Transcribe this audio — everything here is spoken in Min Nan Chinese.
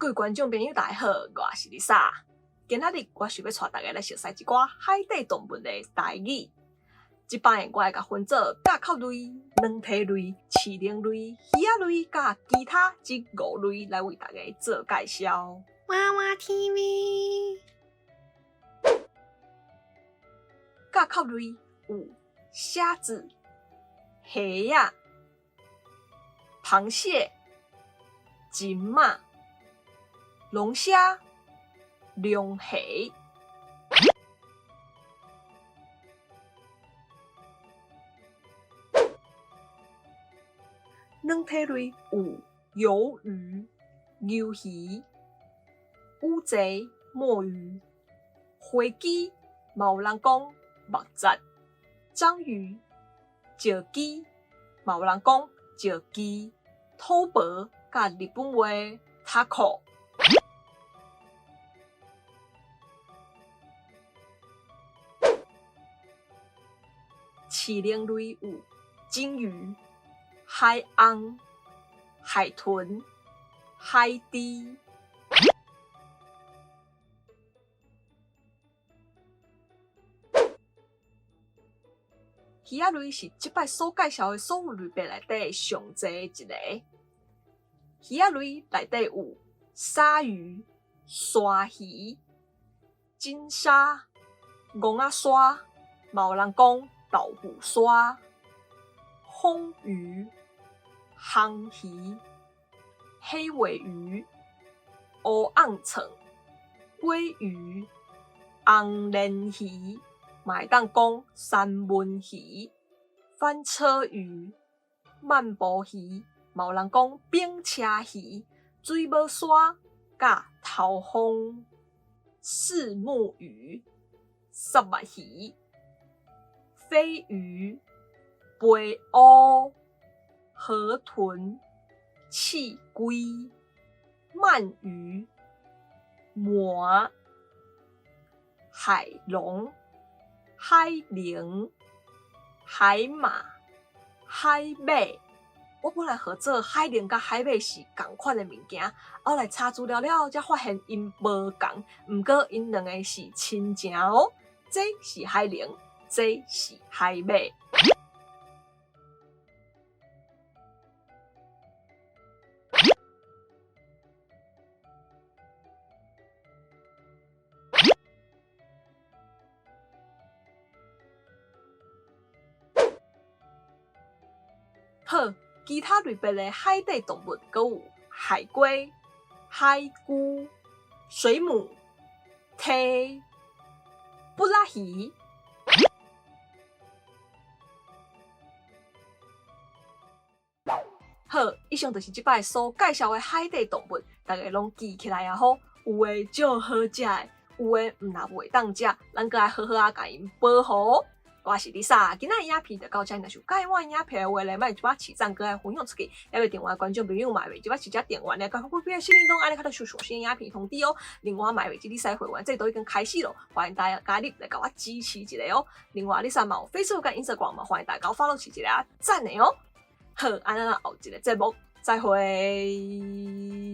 各位觀眾朋友，大家好，我是麗莎。今仔日我想欲帶大家來熟似一寡海底動物的台語。這擺我會共分做甲殼類、軟體類、刺龍類、魚仔類佮其他這五類來為大家做介紹。娃娃 TV。甲殼類有蝦子、蝦仔、螃蟹、蟳仔、龍蝦、龍蝦。軟體類有魷魚、魷魚、烏賊、墨魚、花枝，嘛有人講目節、章魚、石雞，嘛有人講石雞、土婆，佮日本話タコ。刺龍類有鯨魚、海翁、海豚、海豬。魚仔類是這擺所介紹的所有類別內底上濟的一个。魚仔類內底有鯊魚、鯊魚、鯨鯊、戇仔鯊，嘛有人講豆腐鯊、魟魚、魟魚、黑鮪魚、烏甕腸、鮭魚、紅鰱魚，嘛會當講三文魚、翻車魚、曼波魚，嘛有人講冰車魚、水母鯊、佮頭風、虱目魚、虱目魚、鯡魚、飛烏、河豚、刺龜、鰻魚、鰻、海龍、海龍、海馬、海馬。我本來學做海龍佮海馬是仝款的物件，後來查資料了後，才發現𪜶無仝，毋過𪜶兩个是親情哦。這是海龍，這是海馬。好，其他類別的海底動物，閣有海龜、海龜、水母、鯵、布拉魚。好，以上就是這擺所介紹的海底動物，大家攏記起來啊吼。有的足好食的，有的毋若袂當食，咱閣愛好好仔共𪜶保護。我是麗莎，今仔日影片就到這，若是有佮意我影片的話咧，莫一擺起讚，閣愛分享出去。猶未訂閱觀眾朋友嘛，袂這擺直接訂閱咧，佮開開小鈴鐺，按呢較會收到新影片通知哦。另外，嘛袂記麗莎會員制度已經開始咯，歡迎大家加入來共我支持一下哦。另外，麗莎嘛有 Facebook 佮 Instagram 嘛，歡迎大家 follow 起一下讚的哦。好，按呢咱後一个節目再會。